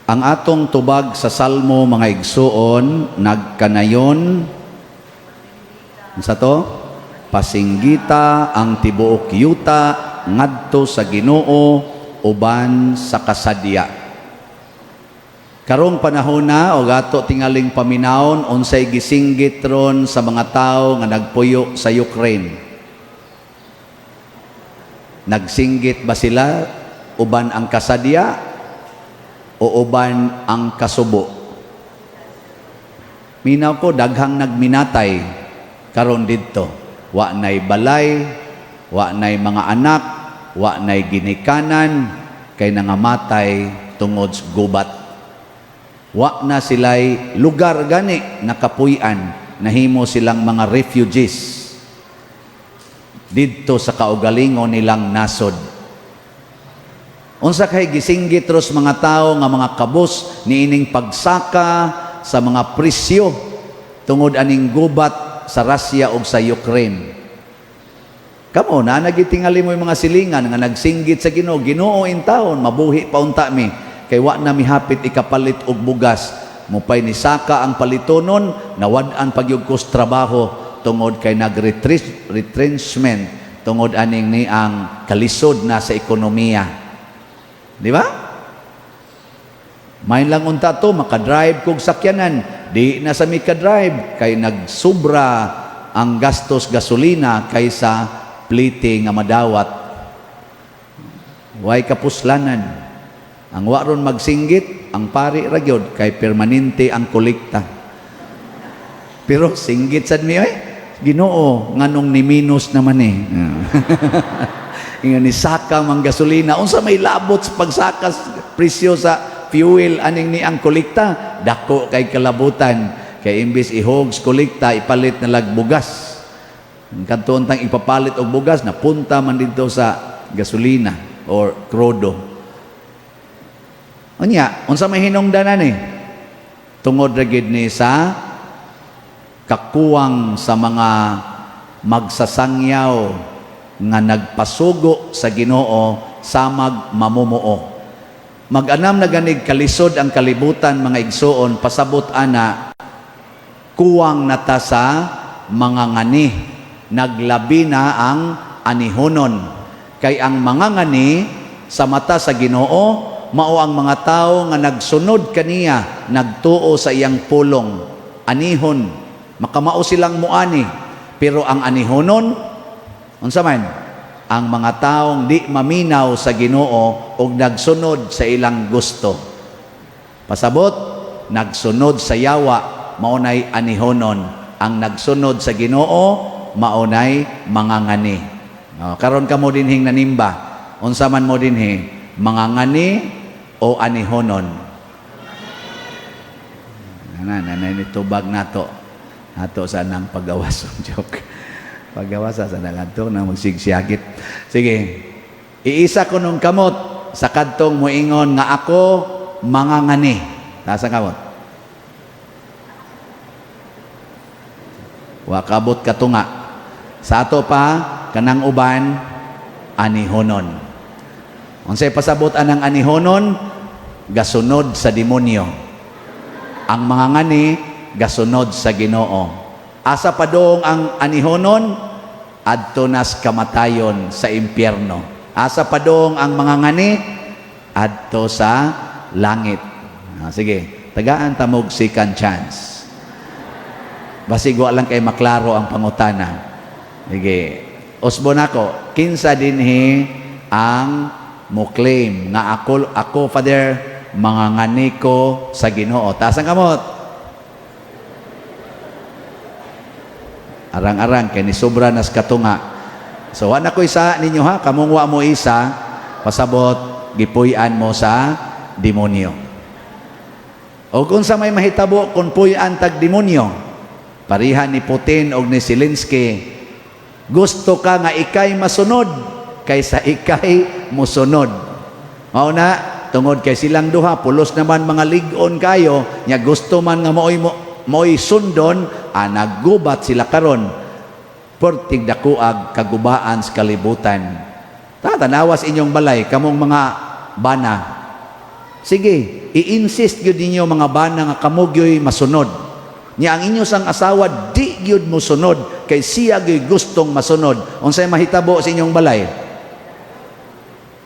Ang atong tubag sa Salmo, mga igsuon, nagkanayon sa to, "Pasinggita ang tibuok yuta ngadto sa Ginoo uban sa kasadya." Karong panahon na og ato tingaling paminawon unsay gisinggit ron sa mga tawo nga nagpuyo sa Ukraine. Nagsinggit ba sila uban ang kasadya o uban ang kasubo? Minaw ko, daghang nagminatay karon didto. Wa nay balay, wa nay mga anak, wa nay ginikanan kay nangamatay tungod sa gubat. Wa na sila'y lugar gani nakapuy-an, nahimo silang mga refugees didto sa kaugalingon nilang nasod. Unsa kay gisinggit ros mga tao nga mga kabus niining pagsaka sa mga presyo tungod aning gubat sa Russia ug sa Ukraine? Kamo na nagitingali mo yung mga silingan nga nagsinggit sa Ginoo, "Ginoo, intawon mabuhi pa unta mi kay wa na mihapit ikapalit og bugas." Mupay ni saka ang palitonon, nawad-an pagyud kos trabaho tungod kay nag-retrenchment tungod aning ni ang kalisod na sa ekonomiya. Di ba? Main lang unta to, makadrive kog sakyanan. Di na sa mi ka-drive kay nagsubra ang gastos gasolina kaysa plite nga madawat. Way kapuslanan. Ang waron magsinggit, ang pari ra gyud kay permanente ang kolekta. Pero singgit sad mi oy. "Ginoo, nganong ni minus naman eh?" Ingon ni saka mang gasolina, unsa may labot sa pagsaka sa presyo sa fuel aning ni ang kolekta? Dako kay kalabutan kay imbis ihogs kolekta, ipalit na lag bugas. Ang kadto tang ipapalit og bugas, napunta man dito sa gasolina or krudo. Unya, unsa may hinungdanan eh? Tungod ra gid ni sa kakuwang sa mga magsasangyaw nga nagpasugo sa Ginoo samag mamumuo. Mag-anam na ganig kalisod ang kalibutan, mga igsuon, pasabot ana kuwang nata sa mga ngani. Naglabi na ang anihonon. Kay ang mga ngani sa mata sa Ginoo mao ang mga tao nga nagsunod kaniya, nagtuo sa iyang pulong. Anihon, makamao silang muani, pero ang anihonon unsa man? Ang mga taong di maminaw sa Ginoo ug nagsunod sa ilang gusto. Pasabot, nagsunod sa yawa, maunay anihonon. Ang nagsunod sa Ginoo, maunay mga ngani. Oh, karon kamo dinhing nanimba, unsa man mo dinhi, mga ngani o anihonon? Ana, nanay ni tubag nato. Ato sa nang pagawas, joke. Pagawas sa nang adto nang magsigsiyagit. Sige. Iisa ko nung kamot sa kadtong moingon nga "Ako mga ngani." Taas ang kamot. Wa kabot katunga. Sa ato pa kanang uban, anihonon. Unsay pasabot anang anihonon? Gasunod sa demonyo. Ang mga ngani gasunod sa Ginoo. Asa padong ang anihonon? Adto nas kamatayon, sa impyerno. Asa padong ang mga ngani? Adto sa langit. Ah, sige, tagaan tamog second chance. Basig wa lang kay maklaro ang pangutana. Sige. Usbon ako, kinsa dinhi ang mo claim nga "Ako, Father, mga ngani ko sa Ginoo"? Taas ang kamot. Arang-arang kay ni sobra nas katunga. So wa na ko isa ninyo ha, kamong wa mo isa, pasabot gipuy-an mo sa demonyo. O kung sa may mahitabo kung puy-an tag demonyo, parihan ni Putin og ni Zelensky, gusto ka nga ikay masunod kaysa ikay musunod. Mao na, tungod kay silang duha pulos naman mga lig-on kayo nya, gusto man nga maoy mo maoy sundon, ah, naggubat sila karon, perting dakuag kagubaan sa kalibutan. Tatanawas inyong balay, kamong mga bana. Sige, i-insist gyud ninyo, mga bana, nga kamo gyoy masunod. Nya ang inyo sang asawa di gyud mosunod kay siya gyud gustong masunod. Unsay mahitabo sa inyong balay?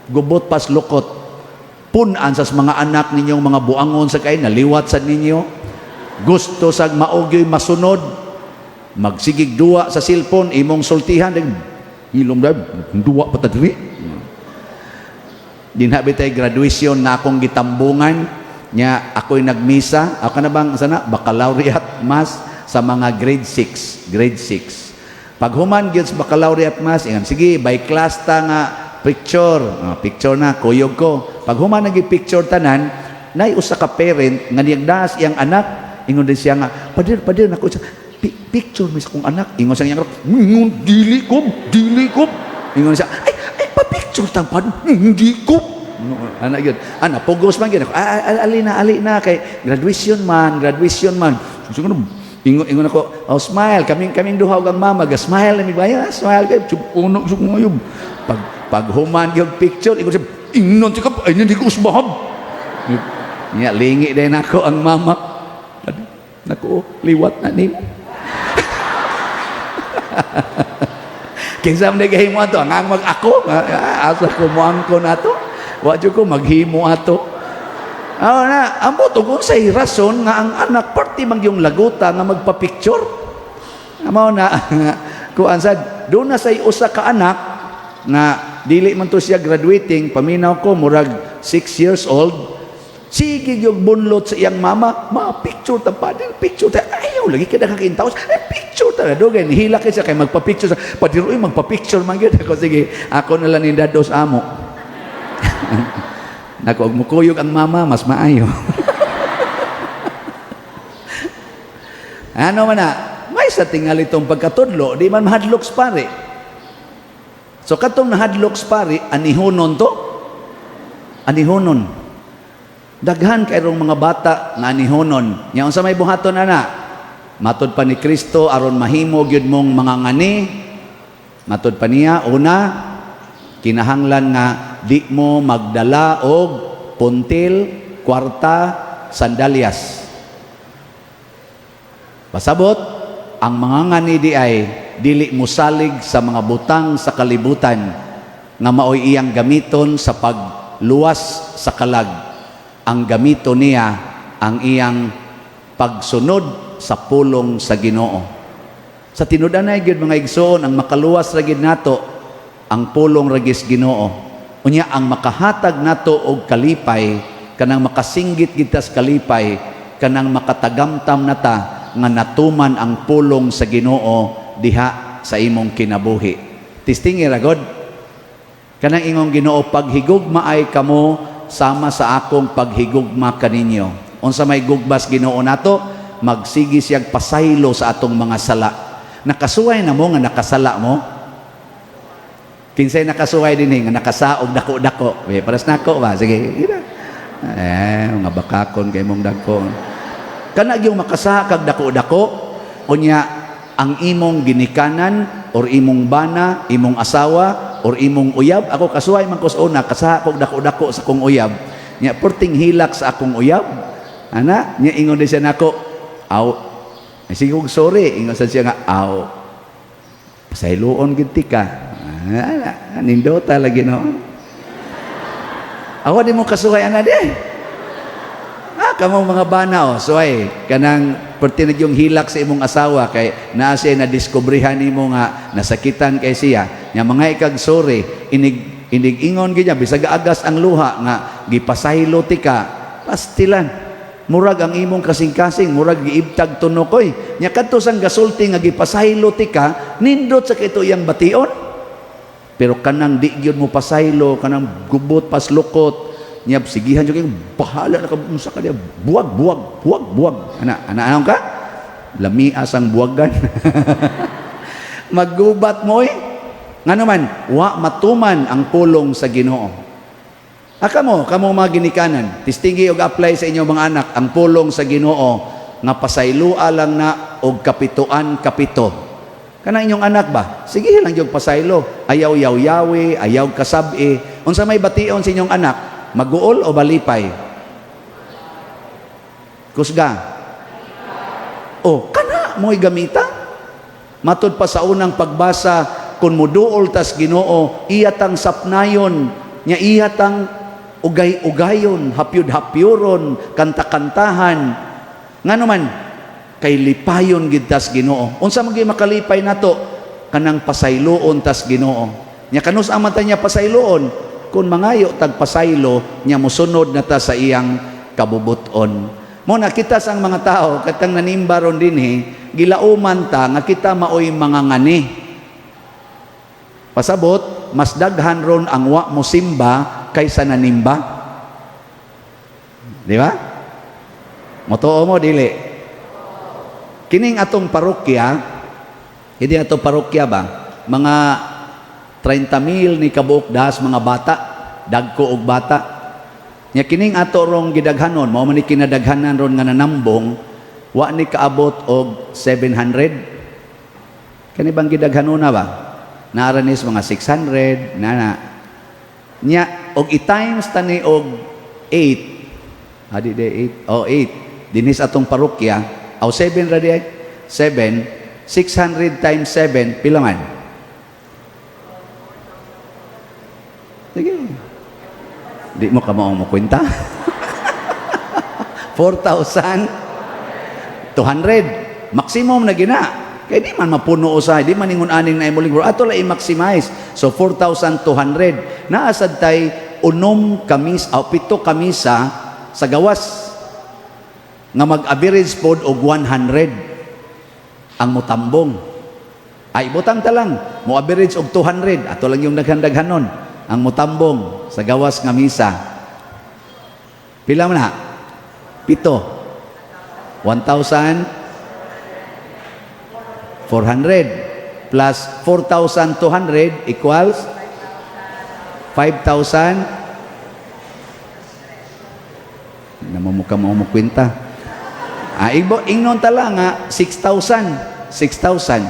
Gubot pas lukot. Pun-an sa mga anak ninyong mga buangon sa kay naliwat sa ninyo. Gusto sag mao gyoy masunod. Magsigig duwa sa cellphone, imong sultihan, hilom dahil, duwa pa ta diri. Dinha bitay graduation nga akong gitambungan nya, ako'y nagmisa. Ako na bang sana baccalaureate mass sa mga grade 6, grade 6. Pag human gyud sa baccalaureate mass, ingon, "Sige, by class ta nga picture." Ah, picture na, kuyog ko. Pag human nagi picture tanan, nay usa ka parent nga niyagdas iyang anak. Ingon din siya nga, "Pader, pader, nako picture mi sa akong anak." Ingon sa iyang anak, ingon, "Dili ko, dili ko." Ingon siya, "Ay, ay, pa-picture tang pad, hindi ko." Ana yun. Ana, pugos man yun. Ako, "Ay, ay, ali na, ali na, kay graduation man, graduation man." So, ingon, ingon, ingon ako, "Oh, smile, kaming, kaming duha ug ang mama, ga smile, mi ba, smile, kay, uno, ngayon." Pag human yung picture, ingon siya, ingon siya, "Ay, hindi ko usbahab." Nya, lingi din ako ang mama. "Naku, liwat na nimo. Kinsa man gahimo ato? Ang mag ako, asa ko moangko nato? Wa jud ko maghimo ato. Ah, na, ambot og unsay rason nga ang anak parte man yung laguta nga magpa-picture. Mao na kuan sad, do na say usa ka anak nga dili man to siya graduating, paminaw ko murag 6 years old. Sige yung bunlot sa iyang mama, "Ma, picture ta, pader, picture ta." "Ayaw lagi ka nakakaintaos. Eh, picture ta." Dugay, nihila kay siya kay magpa-picture. Sa, "Pader, uy, magpa-picture man gyud ako." "Sige, ako na lang ni dados amo." Nako, og mukuyog ang mama, mas maayo. Ano man na, may sa tingali itong pagkatudlo, di man mahadlok sa pare. So katong nahadlok sa pare, anihunon to? Anihunon. Daghan kayrong mga bata nga anihunon. Nya unsa may buhaton ana? Matod pa ni Kristo, aron mahimo gyud mong mga ngani. Matod pa niya, una, kinahanglan nga di mo magdala og puntil, kwarta, sandalyas. Pasabot, ang mga ngani di ay dili mosalig sa mga butang sa kalibutan nga maoy iyang gamiton sa pagluwas sa kalag. Ang gamiton niya ang iyang pagsunod sa pulong sa Ginoo. Sa tinud-anay gyud, mga igsoon, ang makaluwas ra gyud nato ang pulong ra gyud sa Ginoo. Unya ang makahatag nato og kalipay, kanang makasinggit kita sa kalipay, kanang makatagamtam nata nga natuman ang pulong sa Ginoo diha sa imong kinabuhi. Testingi ra god. Kanang ingong Ginoo, "Paghigugma ay kamo sama sa akong paghigugma kaninyo." Unsa may gugbas Ginoo nato? Magsigi siyag pasaylo sa atong mga sala. Nakasuway na mo nga nakasala mo? Kinsay nakasuway dinhi nga nakasaog dako-dako? Eh, paras nako ba? Sige. Ina. Eh, mga bakakon kay mong dagko. Kana gyung makasaha kag dako-dako, unya ang imong ginikanan or imong bana, imong asawa or imong uyab. Ako kasuway man ko sa una, kasaha kog dako-dako sa kong uyab. Nya perting hilak sa akong uyab. Ana, nya ingon din siya nako, "Aw." Ay, sige kog sorry, ingon sa siya nga, "Aw. Pasayloon gid ti ka." Ah, nindota lagi no. Awa di mo kasuway ana di. Ah, kamong mga bana oh, suway kanang perti na yung hilak sa imong asawa kay naa siya na diskubrihan nimo nga nasakitan kay siya. Nya mga ikag sorry, inig inig ingon gyud niya bisag agas ang luha nga gipasaylo ti ka, pastilan. Murag ang imong kasing-kasing, murag giibtag tunokoy. Nya kadto sang gasulti nga gipasaylo ti ka, nindot sa kito iyang bation. Pero kanang di gyud mo pasaylo, kanang gubot paslukot, niya sigihan jud kay bahala na ka unsa ka diya, buwag buwag buwag buwag. Ana ana anong ka? Lamias ang buwagan. Maggubat mo eh. Ngano man, wa matuman ang pulong sa Ginoo. Aka mo, kamo mga ginikanan, tistingi og apply sa inyong mga anak ang pulong sa Ginoo nga pasaylua lang na og kapituan kapito. Kana inyong anak ba? Sige lang yung pasaylo. Ayaw yaw-yawi, ayaw kasab-i. Unsa may bation sa inyong anak? Maguol o balipay? Kusga. Oh, kana mo'y gamita. Matud pa sa unang pagbasa, kung muduol tas Ginoo, iya tang sapnayon, nya iya tang ugay-ugayon, hapyud-hapyuron, kanta-kantahan. Ngano man, kay lipayon gid tas Ginoo. Unsa man gyud makalipay nato? Kanang pasayloon tas Ginoo. Nya kanus-a man ta niya pasayloon? Kung mangayo tag pasaylo, nya mosunod na ta sa iyang kabubuton. Mo na kita sang mga tao katang nanimba ron dinhi, gilauman ta nga kita maoy mga ngani. Pasabot, mas daghan ron ang wa mo simba kaysa nanimba. Di ba? Motoo mo dili? Kining atong parokya, hindi atong parokya ba? Mga 30 mil ni kabuok das mga bata, dagko og bata. Nya kining ato rong gidaghanon, mao man ni kinadaghanan ron nga nanambong, wa ni kaabot og 700. Kani bang gidaghanon na ba? Naara ni mga 600 na na. Nya og i-times tani og 8. Adi de 8. Oh, 8. Dinhi sa atong parokya, aw 7 ra di ay. 7. 600 times 7 pila man? Sige. Di mo ka maong mo kwenta? 4,200. Maximum na gina. Kay di man mapuno usahay, di man ingon aning na imuling ato la i-maximize. So 4,200. Naa sad tay 6 kamis aw 7 kamisa sa gawas nga mag-average pod og 100 ang mutambong. Ay butang ta lang, mo average og 200, ato lang yung daghan-daghanon ang mutambong sa gawas nga misa. Pila man na? 7. 1,400 plus 4,200 equals 5,000. Namumukha mo mo kwenta. Ah, ibo, ingnon ta lang nga, 6,000. 6,000.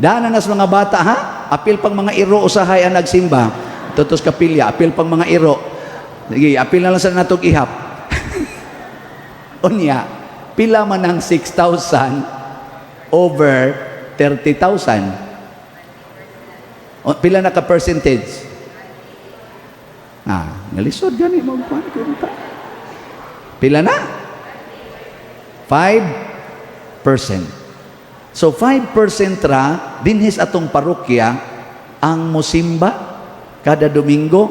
Dana nas mga bata, ha? Apil pang mga iro usahay ang nagsimba. Tutos kapilya, apil pang mga iro. Sige, apil na lang sa natog ihap. Unya, pila man ang 6,000 over 30,000? O, pila na ka percentage? Ah, nalisod gani mo kuan kwenta. Pila na? 5%. So 5% ra dinhi sa atong parokya ang musimba kada Domingo.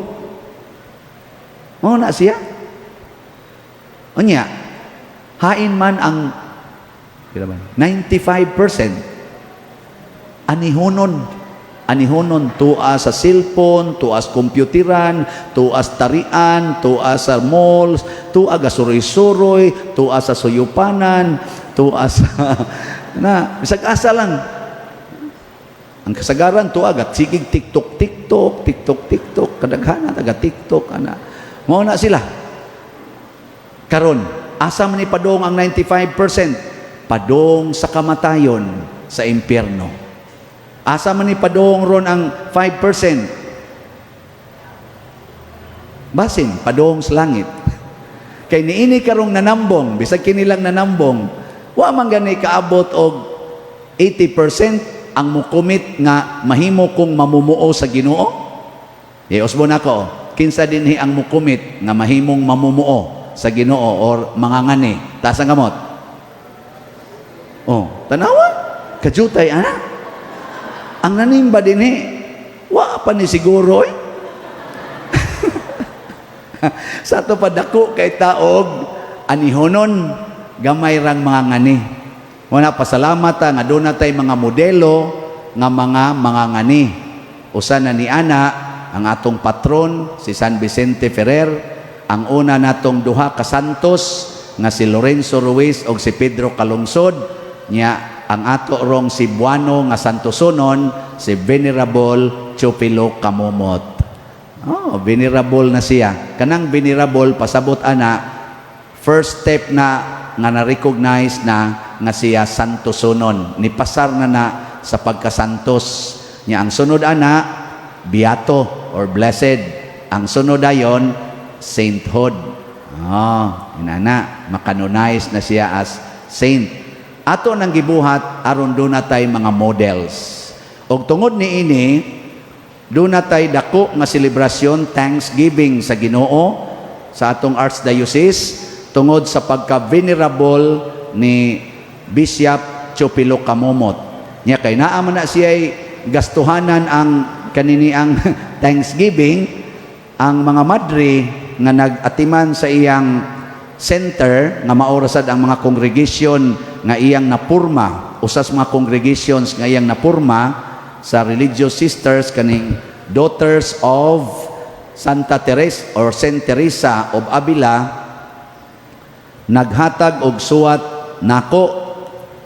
Mao na siya. Unya, hain man ang pila ba? 95% anihonon, anihonon, tua sa cellphone, tua sa kompyuteran, tua sa tarian, tua sa malls, tua ga suroy-suroy, tua sa suyupanan, tua sa na bisag asa lang. Ang kasagaran tua ga sigig TikTok, TikTok, TikTok, TikTok, kadaghanan taga TikTok ana. Mao na sila. Karon, asa man ni padong ang 95%? Padong sa kamatayon, sa impyerno. Asa man ni padong ron ang 5%? Basin, padong sa langit. Kay niini karong nanambong, bisag kinilang nanambong, wa man gani kaabot og 80% ang mukumit nga mahimo kong mamumuo sa Ginoo. E usbon ako, kinsa dinhi ang mukumit nga mahimong mamumuo sa Ginoo or mangangani? Taas ang kamot. Oh, tanawa. Kajutay ana. Ang nanimba dinhi, wa pa ni siguro eh. Sa ato pa dako kay taog anihonon, gamay rang mga ngani. Muna pasalamat ta nga doon natay mga modelo nga mga ngani. Usa na ni ana ang atong patron si San Vicente Ferrer, ang una natong duha ka santos nga si Lorenzo Ruiz og si Pedro Calungsod, nya ang ato rong Cebuano nga santosonon si Venerable Teofilo Camomot. Oh, venerable na siya. Kanang venerable, pasabot ana, first step na nga na-recognize na nga siya santosonon. Nipasar na na sa pagkasantos. Nya ang sunod ana, beato or blessed. Ang sunod ayon, sainthood. Oh, inana, ma-canonize na siya as saint. Ato nang gibuhat aron duna tay mga models. Og tungod niini, duna tay dako nga selebrasyon, thanksgiving sa Ginoo sa atong archdiocese tungod sa pagka-venerable ni Bishop Teofilo Camomot. Nya kay naa man na siya gastuhanan ang kanini ang thanksgiving, ang mga madre nga nag-atiman sa iyang center nga mao ra sad ang mga congregation nga iyang napurma, usas mga congregations nga iyang napurma sa religious sisters, kaning Daughters of Santa Teresa or Saint Teresa of Avila, naghatag og suwat nako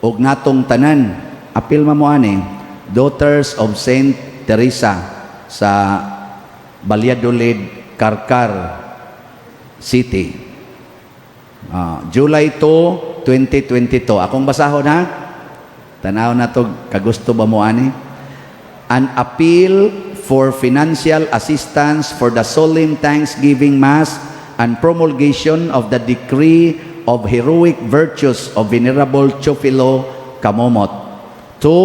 og natong tanan. Apil mo ani, Daughters of Saint Teresa sa Valladolid, Carcar City. July 2, 2022. Akong basahon ha. Tanaw na to, kagusto ba mo ani? An appeal for financial assistance for the solemn Thanksgiving Mass and promulgation of the decree of heroic virtues of Venerable Teofilo Camomot. To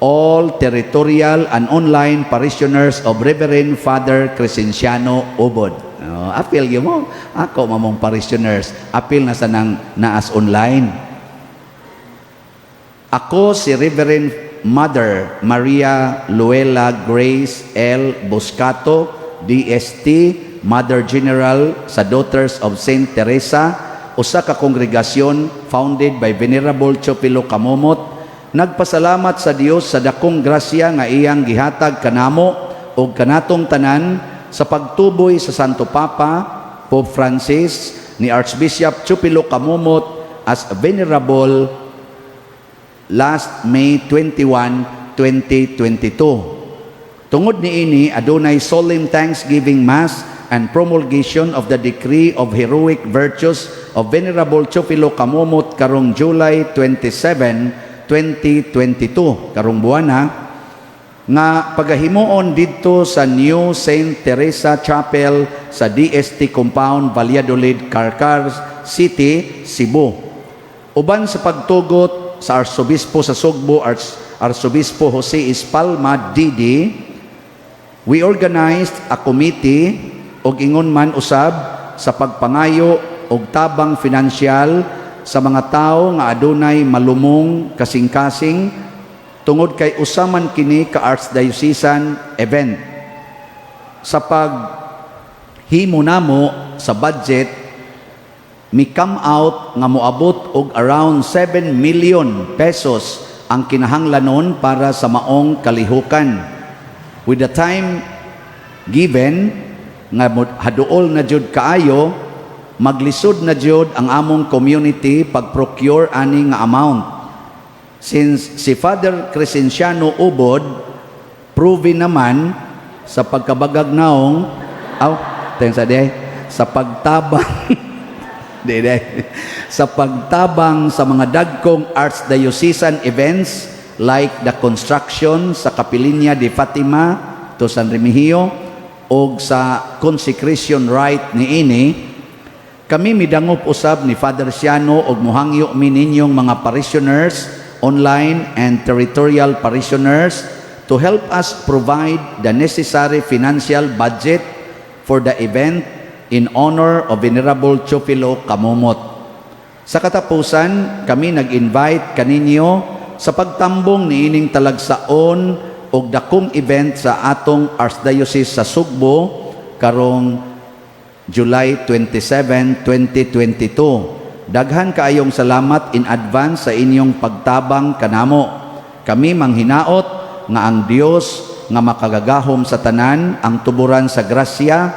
all territorial and online parishioners of Reverend Father Crescenciano Ubod. Oh, apil gyud mo. Ako mamong parishioners. Apil na sa nang naas online. Ako si Reverend Mother Maria Luella Grace L. Boscato, DST, Mother General sa Daughters of Saint Teresa, usa ka kongregasyon founded by Venerable Teofilo Camomot, nagpasalamat sa Dios sa dakong grasya nga iyang gihatag kanamo ug kanatong tanan sa pagtuboy sa Santo Papa Pope Francis ni Archbishop Teofilo Camomot as Venerable last May 21, 2022. Tungod niini, adunay solemn Thanksgiving Mass and promulgation of the decree of heroic virtues of Venerable Teofilo Camomot karong July 27, 2022, karong buwana, nga pagahimuon didto sa New St. Teresa Chapel sa DST Compound, Valladolid, Carcar City, Cebu. Uban sa pagtugot sa Arsobispo sa Sugbo, Arsobispo Jose Espalma DD, we organized a committee og ingon man usab sa pagpangayo og tabang finansyal sa mga tawo nga adunay malumong kasing-kasing tungod kay usa man kini ka archdiocesan event. Sa paghimo namo sa budget, mi come out nga moabot og around 7 million pesos ang kinahanglanon para sa maong kalihukan. With the time given nga haduol na jud kaayo, maglisod na jud ang among community pag-procure ani nga amount. Since si Father Crescenciano Ubod proven naman sa pagkabagag naong aw sa di sa pagtabang di, di, sa pagtabang sa mga dagkong archdiocesan events like the construction sa Capeliña de Fatima to San Remigio og sa consecration rite niini, kami midangop usab ni Father Siano og muhangyo mi ninyong mga parishioners, online and territorial parishioners, to help us provide the necessary financial budget for the event in honor of Venerable Teofilo Camomot. Sa katapusan, kami nag-invite kaninyo sa pagtambong niining talagsaon og dakong event sa atong Archdiocese sa Sugbo karong July 27, 2022. Daghan kaayong salamat in advance sa inyong pagtabang kanamo. Kami manghinaot nga ang Dios nga makagagahom sa tanan, ang tuburan sa grasya,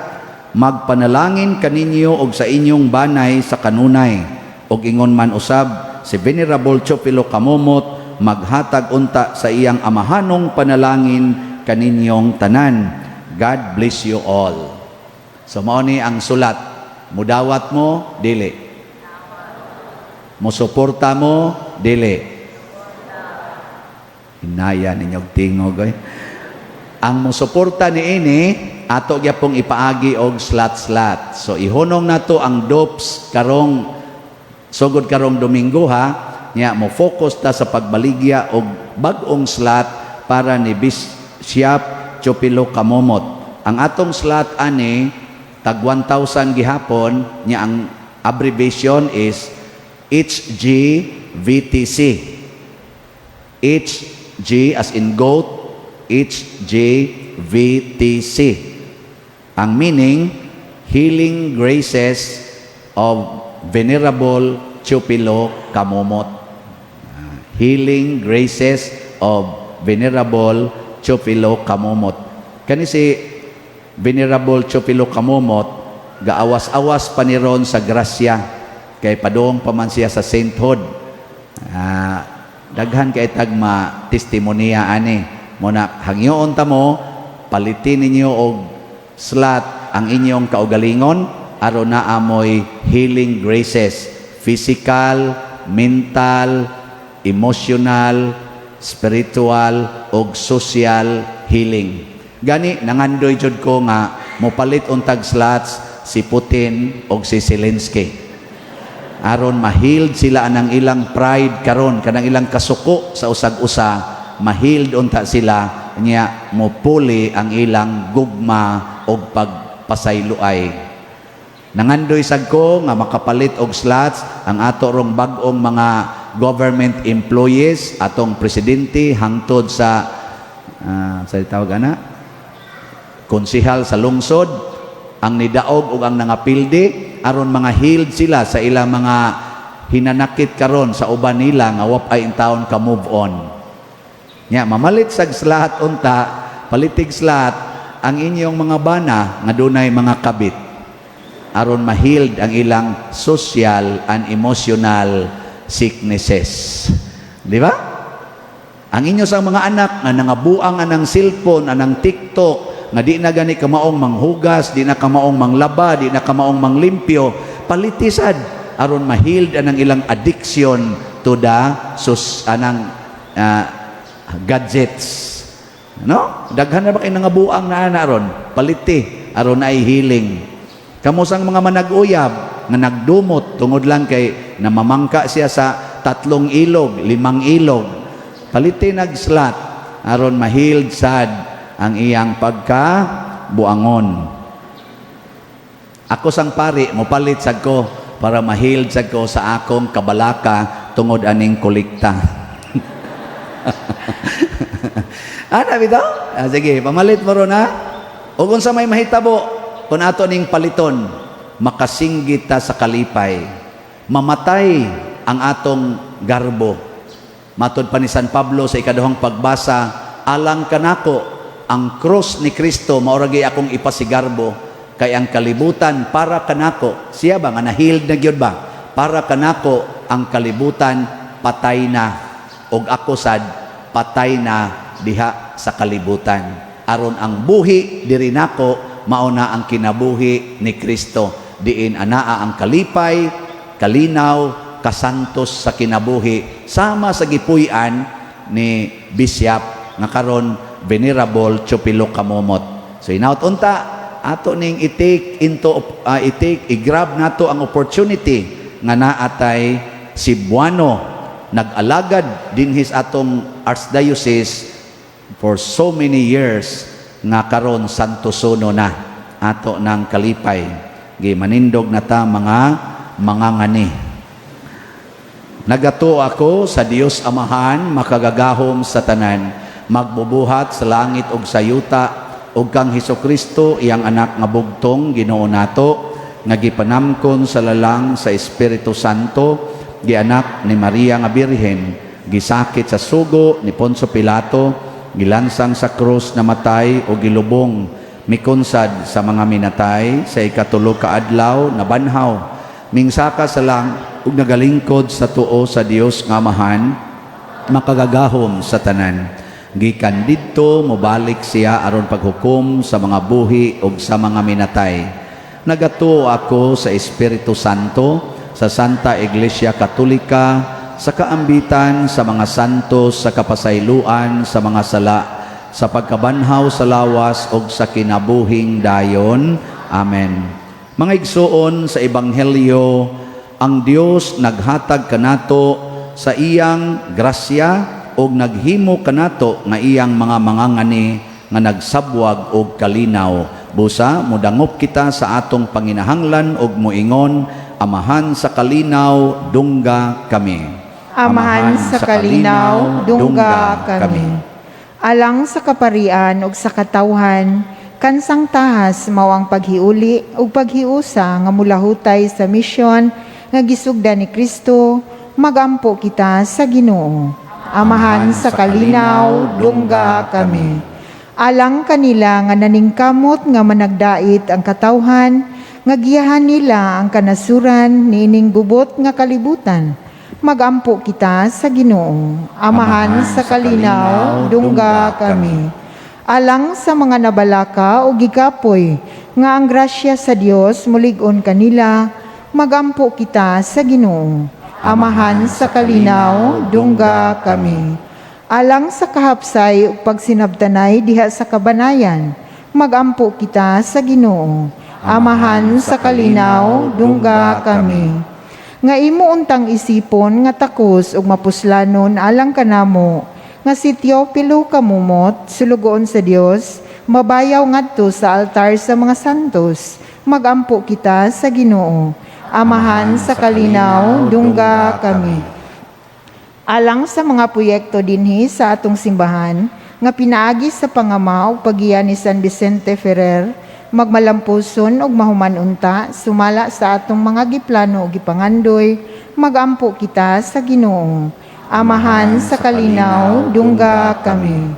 magpanalangin kaninyo og sa inyong banay sa kanunay. Og ingon man usab si Venerable Teofilo Camomot maghatag unta sa iyang amahanong panalangin kaninyong tanan. God bless you all. So mao ni ang sulat. Mudawat mo, dili. Musuporta mo, dili. Hinaya ninyong tingog. Eh. Ang musuporta niini, ato gyapong ipaagi og slot-slot. So ihunong nato ang dopes karong sugod karong Domingo, ha. Nya mo focus ta sa pagbaligya og bag-ong slot para ni Bishop Teofilo Camomot. Ang atong slot ani tag 1,000 gihapon nya. Ang abbreviation is HGVTC. HG as in goat, HGVTC. Ang meaning, Healing Graces of Venerable Teofilo Camomot. Healing Graces of Venerable Teofilo Camomot. Kani si Venerable Teofilo Camomot, gaawas-awas pa ni ron sa grasya kay padung pa man siya sa sainthood. Daghan kay tag ma testimonya ani. Muna hangyoon ta mo, palitin ninyo og slot ang inyong kaugalingon aron naa moy healing graces, physical, mental, emotional, spiritual ug social healing. Gani nangandoy jud ko nga mopalit untag slots si Putin og si Zelensky aron ma-healed sila anang ilang pride karon, kanang ilang kasuko sa usag-usa, ma-healed unta sila, nya mopuli ang ilang gugma og pagpasayloay. Nangandoy sad ko nga makapalit og slots ang ato rong bag-ong mga government employees, atong presidente hangtod sa tawag ana konsehal sa lungsod, ang nidaog ug ang nangapildi, aron mga healed sila sa ilang mga hinanakit karon sa uban nila nga wa ay taon ka move on. Nya mamalit sag slot unta, palitig slot ang inyong mga bana nga dunay mga kabit aron ma-healed ang ilang social and emotional sicknesses. Di ba? Ang inyo sa mga anak nga nangabuang anang cellphone, anang TikTok, nga di na gani kamaong manghugas, di na kamaong manglaba, di na kamaong manglimpyo, palitisad aron ma-healed anang ilang addiction to the sus anang gadgets. No? Daghan na ba kay nangabuang na ana ron? Paliti aron ay healing. Kamo sang mga manag-uyab nga nagdumot tungod lang kay namamangka siya sa tatlong ilog, limang ilog. Paliti nag-slot aron ma-healed sad ang iyang pagka buangon. Ako sang pari, mopalit sad ko para ma-healed sad ko sa akong kabalaka tungod aning kolekta. Ana bitaw? Sige, pamalit mo ron, ha. O kung sa may mahitabo, kung ato ning paliton, makasinggit ta sa kalipay. Mamatay ang atong garbo. Matod pa ni San Pablo sa ikaduhang pagbasa, alang kanako, ang krus ni Kristo mao ra gyud akong ipasigarbo kay ang kalibutan para kanako, siya ba nga na-healed na gyud ba? Para kanako ang kalibutan patay na og ako sad patay na diha sa kalibutan. Aron ang buhi diri nako mao na ang kinabuhi ni Kristo. Diin anaa ang kalipay, kalinaw, kasantos sa kinabuhi sama sa gipuy-an ni Bishop nga karon Venerable Teofilo Camomot. So hinaut unta ato ning i-take into i-take, i-grab nato ang opportunity nga naatay Cebuano nag-alagad dinhi sa atong archdiocese for so many years nga karon Santo Suno na, ato ng kalipay. Gi manindog na ta mga ngani. Nagatuo ako sa Dios Amahan, makagagahom sa tanan, magbubuhat sa langit ug sa yuta, ug kang Hesus Kristo, iyang anak nga bugtong, Ginoo nato, nga gipanamkon sa lalang sa Espiritu Santo, gianak ni Maria nga Birhen, gisakit sa sugo ni Poncio Pilato, gilansang sa krus, namatay o gilubong, mikonsad sa mga minatay, sa ikatulo ka adlaw nabanhaw, mingsaka sa lang ug nagalingkod sa tuo sa Dios nga Amahan makagagahom sa tanan. Gikan didto mobalik siya aron paghukom sa mga buhi ug sa mga minatay. Nagatuo ako sa Espiritu Santo, sa Santa Iglesia Katolika, sa kaambitan sa mga santos, sa kapasayloan sa mga sala, Sa pagkabanhaw sa lawas ug sa kinabuhing dayon. Amen. Mga igsuon, sa ebanghelyo, ang Dios naghatag kanato sa iyang grasya ug naghimo kanato nga iyang mga mangangani nga nagsabwag og kalinaw. Busa modangop kita sa atong panginahanglan ug moingon, "Amahan sa kalinaw, dungga kami." Amahan sa kalinaw, dungga kami. Alang sa kaparian ug sa katawhan, kansang tahas mao ang paghiuli ug paghiusa nga mulahutay sa misyon nga gisugdan ni Kristo, magampo kita sa Ginoo. Amahan sa kalinaw, dungga kami. Alang kanila nga naningkamot nga managdait ang katawhan, nga giyahan nila ang kanasuran niining gubot nga kalibutan, magampo kita sa Ginoo. Amahan sa kalinaw, dungga kami. Alang sa mga nabalaka o gikapoy, nga ang grasya sa Dios mulig-on kanila, magampo kita sa Ginoo. Amahan sa kalinaw, dungga kami. Alang sa kahapsay ug pagsinabtanay diha sa kabanayan, magampo kita sa Ginoo. Amahan sa kalinaw, dungga kami. Nga imo untang isipon nga takos ug mapuslanon alang kanamo nga si Teopilo Camomot, sulugoon sa Dios, mabayaw ngadto sa altar sa mga santos, magampo kita sa Ginoo. Amahan sa kalinaw, dungga kami. Alang sa mga proyekto dinhi sa atong simbahan nga pinaagi sa pangama ug paggiya ni San Vicente Ferrer, magmalampuson ug mahuman unta sumala sa atong mga giplano ug gipangandoy, magampo kita sa Ginoo. Amahan sa kalinaw, dungga kami.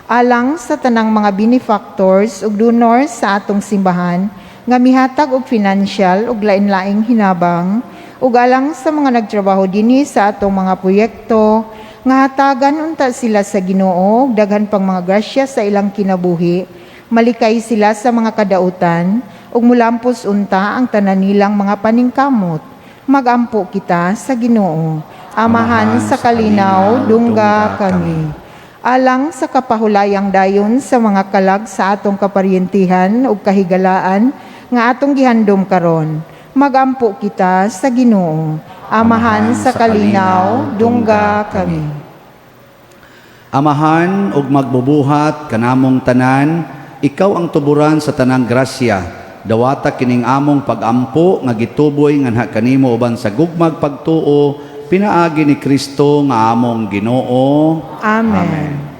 Alang sa tanang mga benefactors ug donors sa atong simbahan nga mihatag og financial ug lain-laing hinabang, ug alang sa mga nagtrabaho dinhi sa atong mga proyekto, nga hatagan unta sila sa Ginoo og daghan pang mga grasya sa ilang kinabuhi, malikay sila sa mga kadautan ug mulampos unta ang tanan nilang mga paningkamot, magampo kita sa Ginoo. Amahan sa kalinaw, dungga kami. Alang sa kapahulayang dayon sa mga kalag sa atong kaparyentihan ug kahigalaan nga atong gihandom karon, magampo kita sa Ginoo. Amahan sa kalinaw, dungga kami. Amahan ug magbubuhat kanamong tanan, ikaw ang tuburan sa tanang grasya. Dawata kining among pagampo nga gituboy nganha kanimo uban sa gugmag pagtuo, pinaagi ni Kristo nga among Ginoo. Amen.